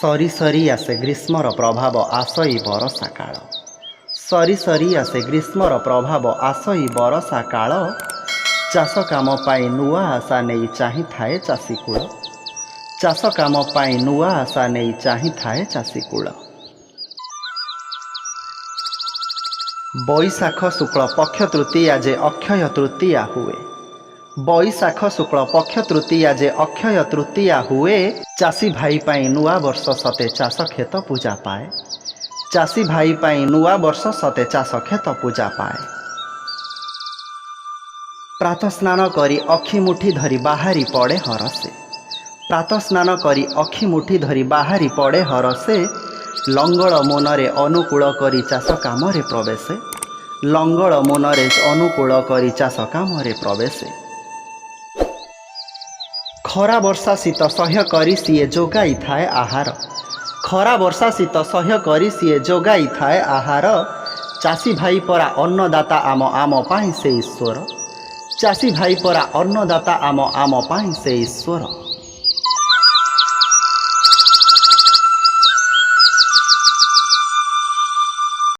ସରି ସରି ଆସେ ଗ୍ରୀଷ୍ମର ପ୍ରଭାବ, ଆସଇ ବରଷା କାଳ। ସରି ସରି ଆସେ ଗ୍ରୀଷ୍ମର ପ୍ରଭାବ, ଆସଇ ବରଷା କାଳ। ଚାଷ କାମ ପାଇଁ ନୂଆ ଆଶା ନେଇ ଚାହିଁଥାଏ ଚାଷୀ କୂଳ। ଚାଷ କାମ ପାଇଁ ନୂଆ ଆଶା ନେଇ ଚାହିଁଥାଏ ଚାଷୀ କୂଳ। ବୈଶାଖ ଶୁକ୍ଳ ପକ୍ଷ ତୃତୀୟା ଯେ ଅକ୍ଷୟ ତୃତୀୟା ହୁଏ। ବୈଶାଖ ଶୁକ୍ଳ ପକ୍ଷ ତୃତୀୟା ଯେ ଅକ୍ଷୟ ତୃତୀୟା ହୁଏ, ଚାଷୀ ଭାଇ ପାଇଁ ନୂଆ ବର୍ଷ ସତେ ଚାଷ କ୍ଷେତ ପୂଜା ପାଏ। ଚାଷୀ ଭାଇ ପାଇଁ ନୂଆ ବର୍ଷ ସତେ ଚାଷ କ୍ଷେତ ପୂଜା ପାଏ। ପ୍ରାତଃ ସ୍ନାନ କରି ଅଖି ମୁଠି ଧରି ବାହାରି ପଡ଼େ ହରସେ। ପ୍ରାତଃ ସ୍ନାନ କରି ଅଖି ମୁଠି ଧରି ବାହାରି ପଡ଼େ ହରସେ। ଲଙ୍ଗଳ ମୁନରେ ଅନୁକୂଳ କରି ଚାଷ କାମରେ ପ୍ରବେଶେ। ଲଙ୍ଗଳ ମୁନରେ ଅନୁକୂଳ କରି ଚାଷ କାମରେ ପ୍ରବେଶେ। ଖରା ବର୍ଷା ଶୀତ ସହ୍ୟ କରି ସିଏ ଯୋଗାଇଥାଏ ଆହାର। ଖରା ବର୍ଷା ଶୀତ ସହ୍ୟ କରି ସିଏ ଯୋଗାଇଥାଏ ଆହାର। ଚାଷୀ ଭାଇ ପରା ଅନ୍ନଦାତା ଆମ, ଆମ ପାଇଁ ସେ ଈଶ୍ୱର। ଚାଷୀ ଭାଇ ପରା ଅନ୍ନଦାତା ଆମ, ଆମ ପାଇଁ ସେ ଈଶ୍ୱର।